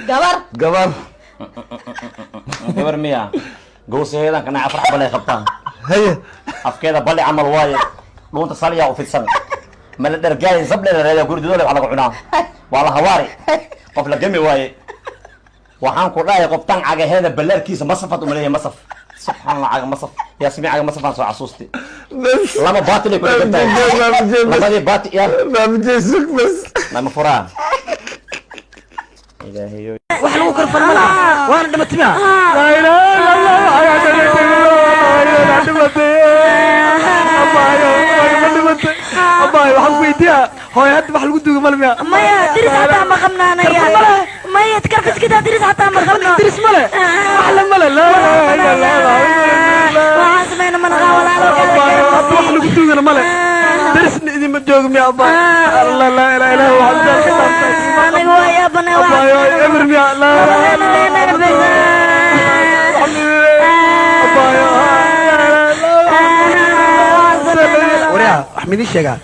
Gabar. Gabar. Gabar miya? Gowsaheedan kana afar xabalay qabtaa. Haye. Afkeeda bali camal waaye, dhuunta saliyaa u fidsan, ma la dhargaay, sable la raadiyaa, guridoole wax laga cunaa, waa la hawaari, qof la gami waaye. Waxaan ku dhahay qoftan cagaheeda ballaarkiisa masafad umaleeya, masaf, subxaan Allah, caga masaf, yaasmin, caga masafaan soo xasuusti. Bas. Laba baatil ay ku dhegan tahay, labadii baati ya. Baabjeesug bas. Lama furaan, Ilaahayo. Wax lagu karfan ma laha, waana dhimatay miya? Laa ilaaha illa Allah, dhimatay. Abaayo, ma dhimatay? Abaayo, waxaan ku weydiiyaa, hooyo, hadda wax lagu duuga male miya? Maya, diris xataa ma qabnaanaya. Maya, karfiskida diris xataa ma qabno. Diris male, wax la male. Laa ilaaha illa Allah. Waxaan samayna ma naqaa, walaalo. Abaayo, hadda wax lagu duugana male, dirisna idinma joogo miya, abaayo? Allah, laa ilaaha illa Allah, waxaan ka dhaantay. Aniga waa yaabana. Abaayo, eber miya? Laa ilaaha illa Allah. Abaayo. Waryaa, wax ma idiin sheegaa?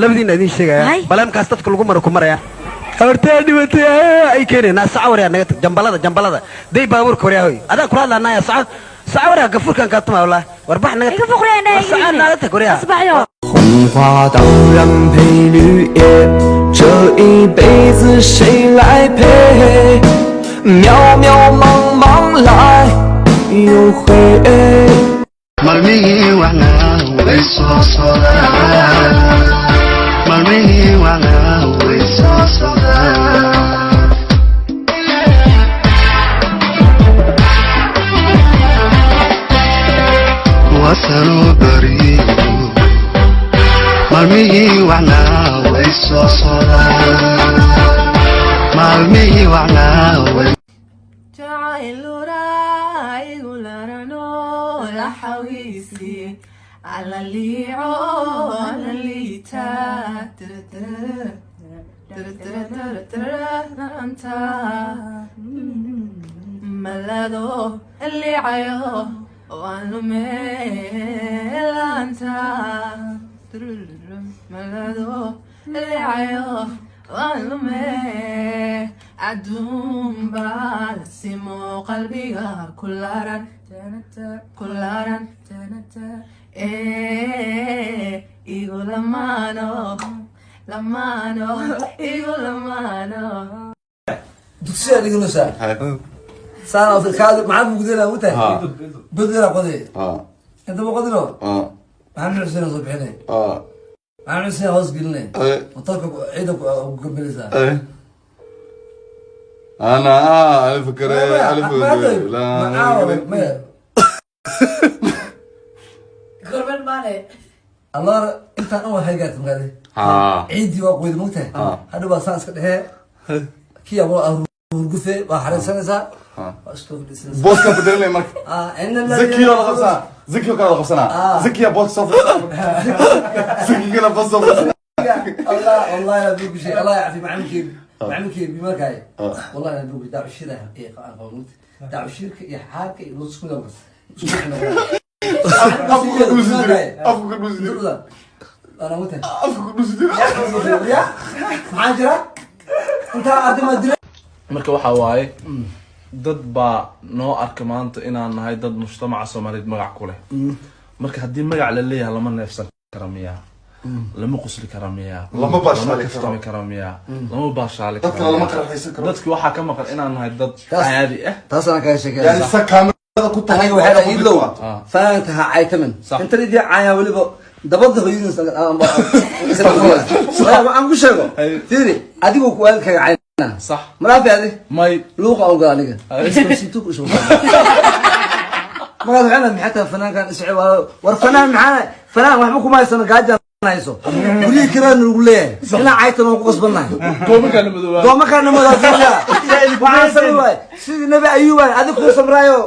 Labadiina idiin sheegaya. Hay. Baleemkaas dadka lagu maro ku maraya, hortee dhimatay ay keeneen. Saca, waryaa, naga tag. Jambalada, jambalada day, baabuurka. Waryaa, hoy, adaa kula hadlaanaya. Saca, saca, waryaa, gafuurkan kaatuma wallah. Warbax, naga Iga fuqreen. War, saca, naga tag, waryaa. Asbaxyo. 红花当然配绿叶，这一辈子谁来陪？渺渺茫茫来又回。 Maalmihii wacnaa way soo socdaan, maalmihii wacnaa way soo socdaan. Wasanoo bariyo, maalmihii wacnaa way soo socdaan, maalmihii wacnaa way Jacayl larano laxawiisi ala liico ala liita anta malado liicayo waan lumeelanta malado liicayo waan lume adduun baa simo qalbiga kularan kularan igu lamaano lamaano igu lamaano. Dugsiyaa dhiganaysaa saan kaadi maxaa mugdina u tahay bedela qoday inta ma qodino. Maxamed Xuseen soo bixinay, Maxamed Xuseen hoos gelinay, motorka ciida ku gambilaysaa. انا الف كري الف لا. Maya. Gormen maane. Allah, intaan dhan waxay gaartay magaade. Ciiddii waa qoyda, mogtahay? Hadhow baa saan iska dhexee kii aboo hurgufe waa xareysanaysaa, waa isku fadhiisanaysaa. بوسكا بدل لي مرك. زكي ولا خمسة زكي وكذا خمسة. زكي يا بوس صف زكي كنا بوس صف. الله، والله لا بيقول شيء، الله يعافي macalinkii, macalinkii bimarkaay. والله لا بيقول dacwashida iyo qawmut dacwashirka iyo xaarka iyo isku dab. افكو كدوس افكو كدوس. Ana muta. افكو كدوس. Ya, maxaa jira intaa arday ma dilay? Marka waxaa waaye, dad baa noo arka maanta inaan nahay dad mujtamaca Soomaaliyeed magac ku leh. Marka haddii magac la leeyahay, lama neefsan kara miyaa? Lama qosli kara miyaa? Lama baashaali karo. Kaftami kara miyaa? Lama baashaali Dadka kara lama miyaa? Qarxaysan karo. Dadki waxaa ka maqan inaan nahay dad Taas- caadi ah. Taas anaa kaga sheekeynaysa. يعني سكامة كنت. Aniga waxay dhahay idlow fanaanka ha caytamin. Inta idii caayaa weliba dabada hooyadiis aan ku sheego. Fiiri, adigoo ku waalidkaaga caynaa. Sax. Malaafi adi may. Luuqa on gada aniga isku isku markaas waxay leedahay, maxay tahay fanaankan isci war fanaan maxaa fanaan waxba kuma haysano, gaajaan hayso, guryihi kiraan lagu leeyahay, inaa caytan waan ku qasbannahay. Doomankaana madoobaa. Doomankaana madoobaa. Waxaan samay waay sidii Nabi Ayuub adig kuu samraayo.